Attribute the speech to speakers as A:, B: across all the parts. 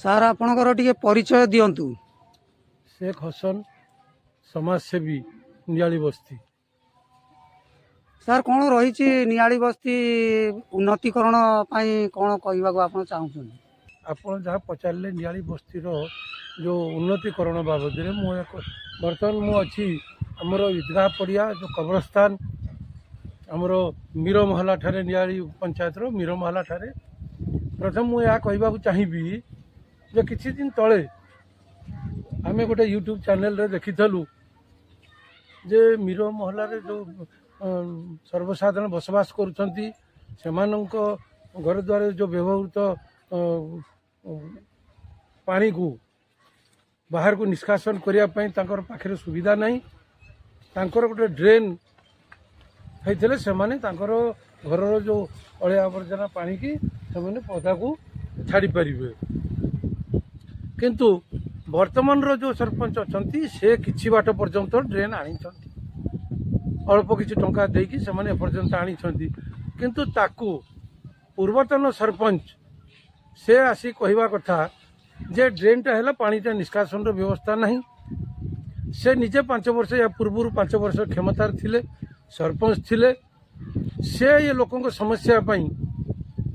A: Sir, ଆପଣଙ୍କର ଟିକେ ପରିଚୟ ଦିଅନ୍ତୁ।
B: ଶେଖ ହସନ, ସମାଜସେବୀ, ନିଆଳି ବସ୍ତି।
A: ସାର୍, କ'ଣ ରହିଛି ନିଆଳି ବସ୍ତି ଉନ୍ନତିକରଣ ପାଇଁ କ'ଣ କହିବାକୁ ଆପଣ ଚାହୁଁଛନ୍ତି?
B: ଆପଣ ଯାହା ପଚାରିଲେ ନିଆଳି ବସ୍ତିର ଯେଉଁ ଉନ୍ନତିକରଣ ବାବଦରେ, ମୁଁ ଏକ ବର୍ତ୍ତମାନ ମୁଁ ଅଛି ଆମର ঈଦଗାହ ପଡ଼ିଆ, ଯେଉଁ କବ୍ରସ୍ଥାନ ଆମର ମୀରମହଲା ଠାରେ, ନିଆଳି ପଞ୍ଚାୟତର ମୀରମହଲା ଠାରେ। ପ୍ରଥମ ମୁଁ ଏହା କହିବାକୁ ଚାହିଁବି ଯେ କିଛି ଦିନ ତଳେ ଆମେ ଗୋଟେ ୟୁଟ୍ୟୁବ୍ ଚ୍ୟାନେଲରେ ଦେଖିଥିଲୁ ଯେ ମୀରମହଲାରେ ଯେଉଁ ସର୍ବସାଧାରଣ ବସବାସ କରୁଛନ୍ତି, ସେମାନଙ୍କ ଘର ଦ୍ୱାରରେ ଯେଉଁ ବ୍ୟବହୃତ ପାଣିକୁ ବାହାରକୁ ନିଷ୍କାସନ କରିବା ପାଇଁ ତାଙ୍କର ପାଖରେ ସୁବିଧା ନାହିଁ। ତାଙ୍କର ଗୋଟେ ଡ୍ରେନ୍ ହେଇଥିଲେ ସେମାନେ ତାଙ୍କର ଘରର ଯେଉଁ ଅଳିଆ ଆବର୍ଜନା ପାଣିକି ସେମାନେ ପଦାକୁ ଛାଡ଼ିପାରିବେ। କିନ୍ତୁ ବର୍ତ୍ତମାନର ଯେଉଁ ସରପଞ୍ଚ ଅଛନ୍ତି, ସେ କିଛି ବାଟ ପର୍ଯ୍ୟନ୍ତ ଡ୍ରେନ୍ ଆଣିଛନ୍ତି। ଅଳ୍ପ କିଛି ଟଙ୍କା ଦେଇକି ସେମାନେ ଏପର୍ଯ୍ୟନ୍ତ ଆଣିଛନ୍ତି। କିନ୍ତୁ ତାକୁ ପୂର୍ବତନ ସରପଞ୍ଚ ସେ ଆସି କହିବା କଥା ଯେ ଡ୍ରେନ୍ଟା ହେଲା, ପାଣିଟା ନିଷ୍କାସନର ବ୍ୟବସ୍ଥା ନାହିଁ। ସେ ନିଜେ 5 ବର୍ଷ ୟା ପୂର୍ବରୁ 5 ବର୍ଷ କ୍ଷମତାରେ ଥିଲେ, ସରପଞ୍ଚ ଥିଲେ। ସେ ଏ ଲୋକଙ୍କ ସମସ୍ୟା ପାଇଁ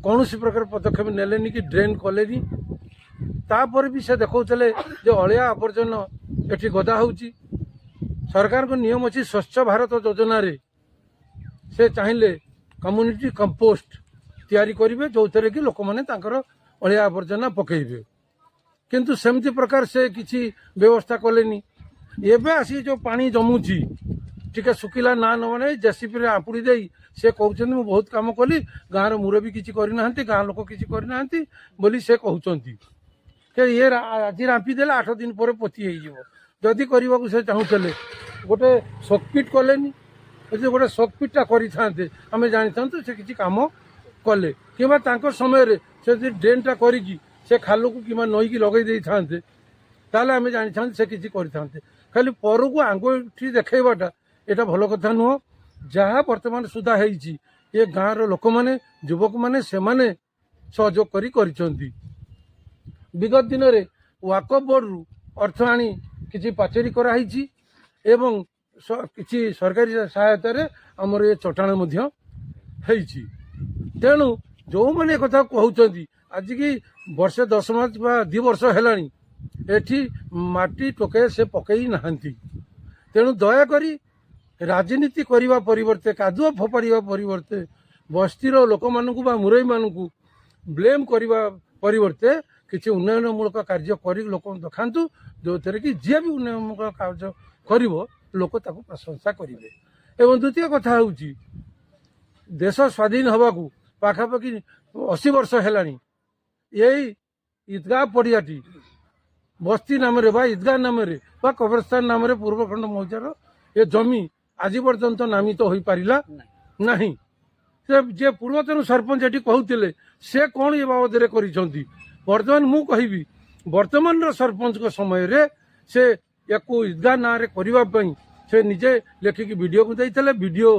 B: କୌଣସି ପ୍ରକାର ପଦକ୍ଷେପ ନେଲେନି କି ଡ୍ରେନ୍ କଲେନି। ତାପରେ ବି ସେ ଦେଖାଉଥିଲେ ଯେ ଅଳିଆ ଆବର୍ଜନା ଏଠି ଗଦା ହେଉଛି। ସରକାରଙ୍କ ନିୟମ ଅଛି, ସ୍ୱଚ୍ଛ ଭାରତ ଯୋଜନାରେ ସେ ଚାହିଁଲେ କମ୍ୟୁନିଟି କମ୍ପୋଷ୍ଟ ତିଆରି କରିବେ, ଯେଉଁଥିରେ କି ଲୋକମାନେ ତାଙ୍କର ଅଳିଆ ଆବର୍ଜନା ପକେଇବେ। କିନ୍ତୁ ସେମିତି ପ୍ରକାର ସେ କିଛି ବ୍ୟବସ୍ଥା କଲେନି। ଏବେ ଆସି ଯେଉଁ ପାଣି ଜମୁଛି, ଟିକେ ଶୁଖିଲା ନା ନ ମାନେ ଜେସିବିରେ ଆମ୍ପୁଡ଼ି ଦେଇ ସେ କହୁଛନ୍ତି, ମୁଁ ବହୁତ କାମ କଲି, ଗାଁର ମୁରବୀ କିଛି କରିନାହାନ୍ତି, ଗାଁ ଲୋକ କିଛି କରିନାହାନ୍ତି ବୋଲି ସେ କହୁଛନ୍ତି। ସେ ଇଏ ଆଜି ରାମ୍ପି ଦେଲେ 8 ଦିନ ପରେ ପୋତି ହେଇଯିବ। ଯଦି କରିବାକୁ ସେ ଚାହୁଁଥିଲେ, ଗୋଟେ ସୋକପିଟ୍ କଲେନି। ଯଦି ଗୋଟେ ସୋକପିଟ୍ଟା କରିଥାନ୍ତେ, ଆମେ ଜାଣିଥାନ୍ତୁ ସେ କିଛି କାମ କଲେ। କିମ୍ବା ତାଙ୍କ ସମୟରେ ସେ ଯଦି ଡ୍ରେନ୍ଟା କରିକି ସେ ଖାଲକୁ କିମ୍ବା ନଈକି ଲଗେଇ ଦେଇଥାନ୍ତେ, ତାହେଲେ ଆମେ ଜାଣିଥାନ୍ତେ ସେ କିଛି କରିଥାନ୍ତେ। ଖାଲି ପରକୁ ଆଙ୍ଗୁଠି ଦେଖେଇବାଟା ଏଇଟା ଭଲ କଥା ନୁହଁ। ଯାହା ବର୍ତ୍ତମାନ ସୁଦ୍ଧା ହେଇଛି, ଏ ଗାଁର ଲୋକମାନେ, ଯୁବକମାନେ, ସେମାନେ ସହଯୋଗ କରି କରିଛନ୍ତି। ବିଗତ ଦିନରେ ୱାକଫ ବୋର୍ଡରୁ ଅର୍ଥ ଆଣି କିଛି ପାଚେରୀ କରାହେଇଛି ଏବଂ କିଛି ସରକାରୀ ସହାୟତାରେ ଆମର ଏ ଚଟାଣ ମଧ୍ୟ ହେଇଛି। ତେଣୁ ଯେଉଁମାନେ ଏ କଥା କହୁଛନ୍ତି, ଆଜିକି ବର୍ଷେ 10 ମାସ ବା 2 ବର୍ଷ ହେଲାଣି, ଏଠି ମାଟି ଟୋକେ ସେ ପକେଇ ନାହାନ୍ତି। ତେଣୁ ଦୟାକରି ରାଜନୀତି କରିବା ପରିବର୍ତ୍ତେ, କାଦୁଅ ଫୋପାଡ଼ିବା ପରିବର୍ତ୍ତେ, ବସ୍ତିର ଲୋକମାନଙ୍କୁ ବା ମୁରବୀମାନଙ୍କୁ ବ୍ଲେମ୍ କରିବା ପରିବର୍ତ୍ତେ କିଛି ଉନ୍ନୟନମୂଳକ କାର୍ଯ୍ୟ କରି ଲୋକଙ୍କୁ ଦେଖାନ୍ତୁ, ଯେଉଁଥିରେ କି ଯିଏ ବି ଉନ୍ନୟନମୂଳକ କାର୍ଯ୍ୟ କରିବ, ଲୋକ ତାକୁ ପ୍ରଶଂସା କରିବେ। ଏବଂ ଦ୍ୱିତୀୟ କଥା ହେଉଛି, ଦେଶ ସ୍ୱାଧୀନ ହେବାକୁ ପାଖାପାଖି 80 ବର୍ଷ ହେଲାଣି। ଏଇ ঈଦଗାହ ପଡ଼ିଆଟି ବସ୍ତି ନାମରେ ବା ঈଦଗାହ ନାମରେ ବା କବରସ୍ଥାନ ନାମରେ ପୂର୍ବଖଣ୍ଡ ମୌଜାର ଏ ଜମି ଆଜି ପର୍ଯ୍ୟନ୍ତ ନାମିତ ହୋଇପାରିଲା ନାହିଁ। ସେ ଯିଏ ପୂର୍ବତନ ସରପଞ୍ଚ ଏଠି କହୁଥିଲେ, ସେ କ'ଣ ଏ ବାବଦରେ କରିଛନ୍ତି? ବର୍ତ୍ତମାନ ମୁଁ କହିବି, ବର୍ତ୍ତମାନର ସରପଞ୍ଚଙ୍କ ସମୟରେ ସେ ୟାକୁ ঈଦଗାହ ନାଁରେ କରିବା ପାଇଁ ସେ ନିଜେ ଲେଖିକି ବିଡ଼ିଓକୁ ଦେଇଥିଲେ। ବିଡ଼ିଓ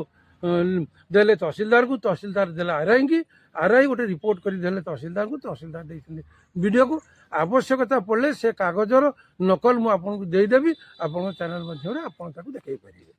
B: ଦେଲେ ତହସିଲଦାରକୁ, ତହସିଲଦାର ଦେଲେ ଆର୍ଆଇକି, ଆର୍ଆଇ ଗୋଟେ ରିପୋର୍ଟ କରି ଦେଲେ ତହସିଲଦାରକୁ, ତହସିଲଦାର ଦେଇଛନ୍ତି ବିଡ଼ିଓକୁ। ଆବଶ୍ୟକତା ପଡ଼ିଲେ ସେ କାଗଜର ନକଲ ମୁଁ ଆପଣଙ୍କୁ ଦେଇଦେବି। ଆପଣଙ୍କ ଚ୍ୟାନେଲ ମାଧ୍ୟମରେ ଆପଣ ତାକୁ ଦେଖାଇ ପାରିବେ।